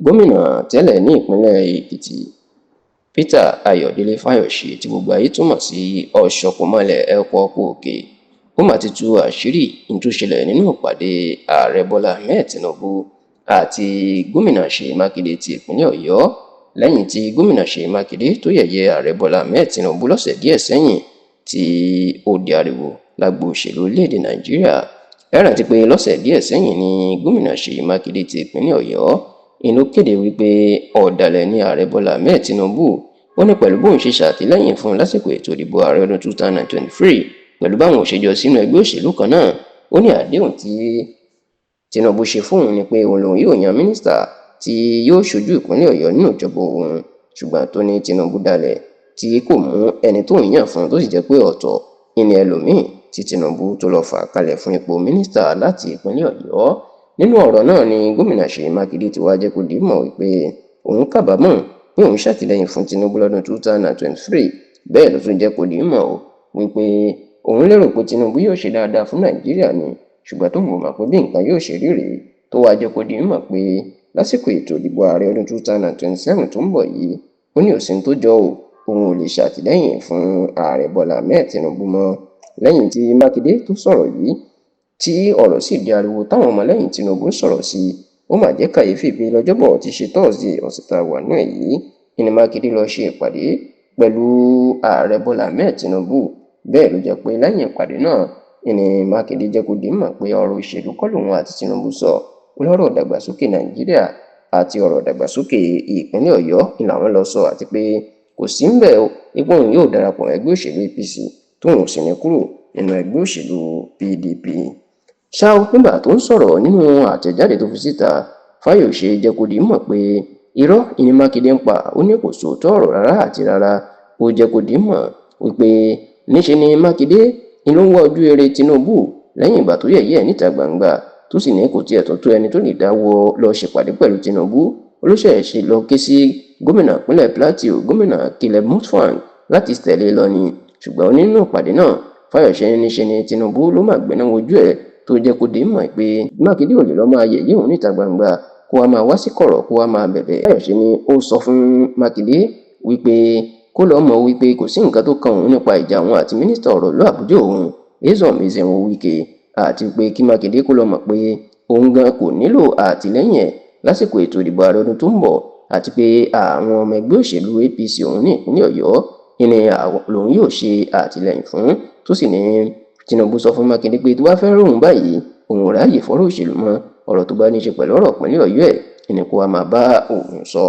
Gómìnà tẹ́lẹ̀ ní ìpínlẹ̀ Èkìtì, Peter Ayọ̀délé Fáyọ̀ṣe, tí gbogbo ayé túmọ̀ sí Ọ̀ṣọ́pọ̀mọlẹ̀ Ẹ̀kọ́ Òkè, ó mà ti tú àṣírí n tó ṣẹlẹ̀ nínú ìpàdé Ààrẹ Bọ́lá Ahmed Tinubu àti Gómìnà Ṣèyí Mákindé ti ìpínlẹ̀ Ọ̀yọ́, lẹ́yìn tí Gómìnà Ṣèyí Mákindé tó yẹ̀yẹ́ Ààrẹ Bọ́lá Ahmed Tinubu lọ́sẹ̀ díẹ̀ sẹ́yìn tí ó di ariwo lágbo òṣèlú orílẹ̀-èdè Nàìjíríà. Ẹ rántí pé lọ́sẹ̀ díẹ̀ sẹ́yìn ni Gómìnà Ṣèyí Mákindé ti ìpínlẹ̀ Ọ̀yọ́ ló kéde wípé ọ̀dàlẹ̀ ni Ààrẹ Bọ́lá Ahmed Tinubu. Ó ní pẹ̀lú bóun ṣe ṣàtìlẹ́yìn fún un lásìkò ètò ìdìbò ààrẹ ọdún 2023, pẹ̀lú báwọn ò ṣe jọ sínú ẹgbẹ́ òṣèlú kan náà, ó ní àdéhùn tí Tinubu ṣe fóun ni pé òun lòun yóò yan mínísítà tí yóò ṣojú ìpínlẹ̀ Ọ̀yọ́ nínú ìjọba òun, ṣùgbọ́n tó ní Tinubu dalẹ̀ tí kò mú ẹni tóun yàn fún un, tó sì jẹ́ pé ọ̀tọ̀ ìní ẹlòmíín tí Tinubu tó lọ́ọ́ fà kalẹ̀ fún ipò mínísítà láti ìpínlẹ̀ Ọ̀yọ́. Nínú ọ̀rọ̀ náà ni Gómìnà Ṣèyí Mákindé ti wá jẹ́ kó di mọ̀ wípé òun kábàámọ̀ pé òun ṣàtìlẹ́yìn fún Tinubu lọ́dún 2023. Bẹ́ẹ̀ ló tún jẹ́ kó di mọ̀ wípé òun lérò pé Tinubu yóò ṣe dáadáa fún Nàìjíríà ni, ṣùgbọ́n tóun ò mọ̀ pé bí nǹkan yóò ṣe rí rèé, tó wá jẹ́ kó di mọ̀ pé lásìkò ètò ìdìbò ààrẹ ọdún 2027 tó ń bọ̀ yìí, ó ní òsín tó jọ ò, òun ò lè ṣàtìlẹ́yìn fún Ààrẹ Bọ́lá Ahmed Tinubu mọ́. Lẹ́yìn tí Mákindé tó sọ̀rọ̀ yìí, tí ọ̀rọ̀ sì di ariwo táwọn ọmọlẹ́yìn Tinubu ń sọ̀rọ̀ sí i, ó mà jẹ́ kàyéfì pé lọ́jọ́bọ̀ tí ṣe Thursday ọ̀sẹ̀ tá a wà nínú ẹ̀ yìí ni Mákindé lọ́ọ́ ṣe ìpàdé pẹ̀lú Ààrẹ Bọ́lá Ahmed Tinubu. Bẹ́ẹ̀ ló jẹ́ pé lẹ́yìn ìpàdé náà ni Mákindé jẹ́ kó di mọ̀ pé ọ̀rọ̀ òṣèlú kọ́ lòun àti Tinubu sọ, ó lọ́rọ̀ ìdàgbàsókè Nàìjíríà àti ọ̀rọ̀ ìdàgbàsókè ìpínlẹ̀ Ọ̀yọ́ ni làwọn lọ sọ, àti pé kò sí ńbẹ̀ ipò òun yóò darapọ̀ ẹgbẹ́ òṣèlú APC, tóun ò sì ní kúrò nínú ẹgbẹ́ òṣèlú PDP. Ṣá ò, nígbà tó ń sọ̀rọ̀ nínú àtẹ̀jáde tó fi síta, Fáyọ̀ṣe jẹ́ kó di mọ̀ pé irọ́ ni Mákindé ń pa. Ó ní kò sóòótọ́ ọ̀rọ̀ rárá àti rárá. Ó jẹ́ kó di mọ̀ wípé níṣe ni Mákindé ló ń wá ojú rere Tinubu lẹ́yìn ìgbà tó yẹ̀yẹ́ ẹ̀ níta gbangba, tó sì ní kò tiẹ̀ tó tó ẹni tó lè dáwọ́ lọ ṣèpàdé pẹ̀lú Tinubu. Olóṣèṣe lọ ké sí gómìnà ìpínlẹ̀ Plateau, Gómìnà Caleb Mutfwang, láti tẹ̀lé lọ ni. Ṣùgbọ́n nínú ìpàdé náà, Fáyọ̀ṣe ní níṣe ni Tinubu ló máa gbéná wojú ẹ̀, tó jẹ́ kó di mọ̀ pé Mákindé ò lè lọ́ọ́ máa yẹ̀yẹ́ òun níta gbangba, kó wá máa wá sí kọ̀rọ̀, kó wá máa bẹ̀bẹ̀. Fáyọ̀ṣe ni ó sọ fún Mákindé wípé kó lọ́ọ́ mọ̀ wípé kò sí nǹkan tó kan òun nípa ìjà òun àti mínísítà ọ̀rọ̀ ìlú Àbújá òun, Nyesom Ezenwo Wike, àti pé kí Mákindé kó lọ́ọ́ mọ̀ pé òun gan kò nílò àtìlẹ́yìn ẹ̀ lásìkò ètò ìdìbò ààrẹ ọdún tó ń bọ̀, àti pé àwọn ọmọ ẹgbẹ́ òṣèlú APC òun ní ìpínlẹ̀ Ọ̀yọ́ ni lòun yóò ṣe àtìlẹ́yìn fún. Tó sì ní Tinubu sọ fún Mákindé pé tó bá fẹ́ róun báyìí, òun ò ráàyè fọ́rọ̀ òṣèlú mọ́, ọ̀rọ̀ tó bá ní í ṣe pẹ̀lú ọ̀rọ̀ ìpínlẹ̀ Ọ̀yọ́ ẹ̀ ni kó wá máa bá òun sọ.